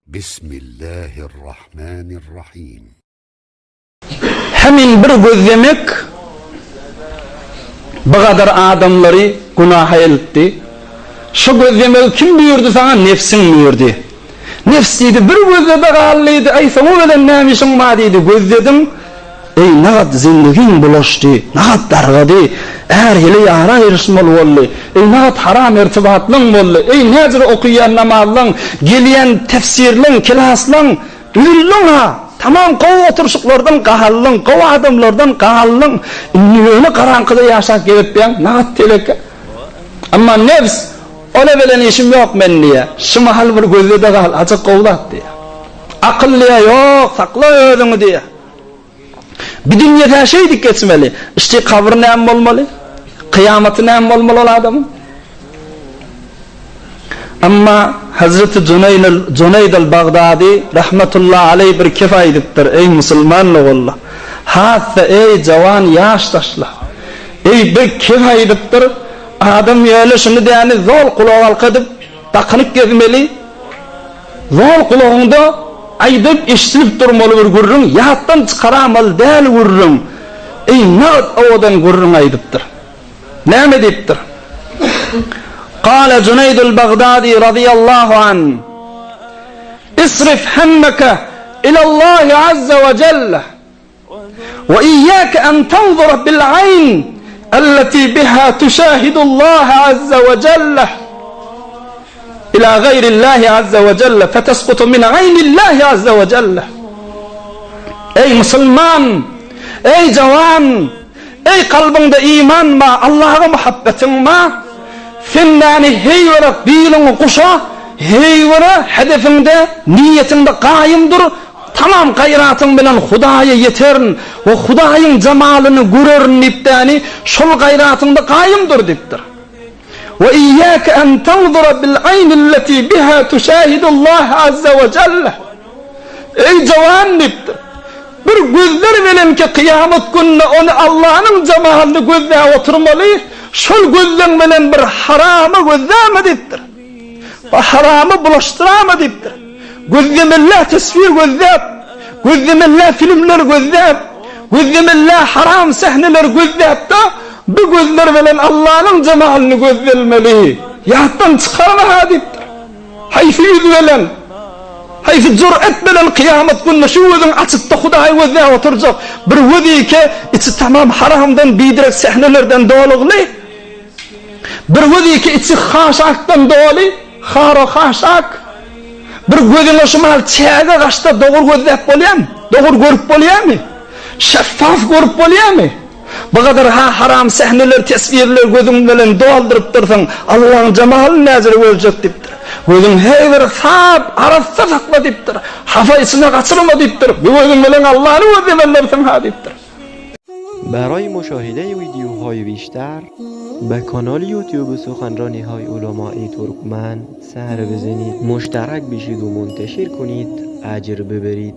Bismillahirrahmanirrahim. Hemin bir gözlemek bu gadar adamlary günaha eltdi. Şu gözlemegi kim buýurdy saňa nefsiň buýurdy. Nefs diýdi bir gözlede gal diýdi aý soňy bilen näme işiň bar diýdi gözlediň eý nagat zindigiň bulaşdy nagat dargady är heleý ara aýryşmaly boldy eý nagat haram ertibatlaň boldy eý näjür okyýan namazlaň gelýän tefsirleň kilaslaň Üzüldiň-ha! Tamam gowy oturyşyklardan galdyň, gowy adamlardan galdyň. Indi ýöne garaňkyda ýaşap gezipýäň, nagt teleke. Emma nebs, Ol-a bilen işim ýok men diýýär. Şu mahal bir gözde-de gal, ajap gowy zat diýýär. Akyl diýýär, ýok, sakla özüňi diýýär. Bi dünýe-hä şeýdip geçmeli. Işçi kabry näme bolmaly? Kyýamaty näme bolmaly ol adamyň? Emma Hazreti Juneýd al-Bagdady rahmetullahi aleý bir kef aýdypdyr, Eý musulman ogullar! Has-da eý jawan ýaşdaşlar! Eý bir kef aýdypdyr, adam ýöne şuny däni zol gulak halka edip, dakynyp gezmeli, Zol gulagyňda aýdyp eşidilip durmaly bir gürrüň, ýatdan çykaramaly däl gürrüň. Eý nagt owadan gürrüň aýdypdyr. Näme diýipdir? Kale Juneýdul Bagdadi razyýallahu an, Isrif hemmeke ilallahi azze we jelle. We iýýäke en tanzura bil aýn allati biha tuşahidullaha azza we jelle ila gaýrillahi azza we jelle fetaskutu min aýnillahi azza we jelle. Eý musulman! Eý jawan! Eý kalbyňda iman bar, Allaha muhabbetiň bar, sen näni heýwere biliňi guşa, heýwere hedefiňde, niýetiňde gaýym dur, Tamam gaýratyň bilen Hudaýa ýeterin we Hudaýyň jemalyny görerin diýipdäni, şol gaýratyňda gaýym dur diýipdir. We iýýäke en tanzura bil aýnilleti biha tuşahidullaha azza we jelle. Eý jawan diýipdir. Bir gözler bilenki kyýamat gününe ony Allanyň jemalyny gözläp oturmaly, şol gözleň bilen bir haramy gözläme diýipdir. Bir haramy bulaşdyrama diýipdir. Gözlemellä teswir gözläp, gözlemellä filmler gözläp, gözlemellä haram sähneler gözläp-de, bu gözler bilen Allanyň jemalyny gözlelmeli. Ýatdan çykarma-ha diýipdir. Haýsy ýüz bilen, haýsy jüret bilen kyýamat gününe şu gözüňi açyp-da Hudaýy gözläp oturjak. Bir gözike içi tamam haramdan, biderek sähnelerden dolugly. Bir gözike içi haşakdan doly, haro-haşak. Bir gözüňe şu mahal çäge gaçsa dogry gözläp bolýarmy? Dogry görüp bolýarmy? Şeffaf görüp bolýarmy? Bu gadar ha haram sähneler, teswirler gözüň bilen doldurypdyrsyň, Allaň jemalyny näzire görjek diýipdir. Gözüň her bir sap, arassa sakla diýipdir. Hapa içine gaçyrma diýipdir. Bu gözüň bilen Allany gözlemelirsiň ha diýipdir. برای مشاهده ویدیوهای بیشتر به کانال یوتیوب سخنرانی های علمای ترکمن سر بزنید مشترک بشید و منتشر کنید اجر ببرید.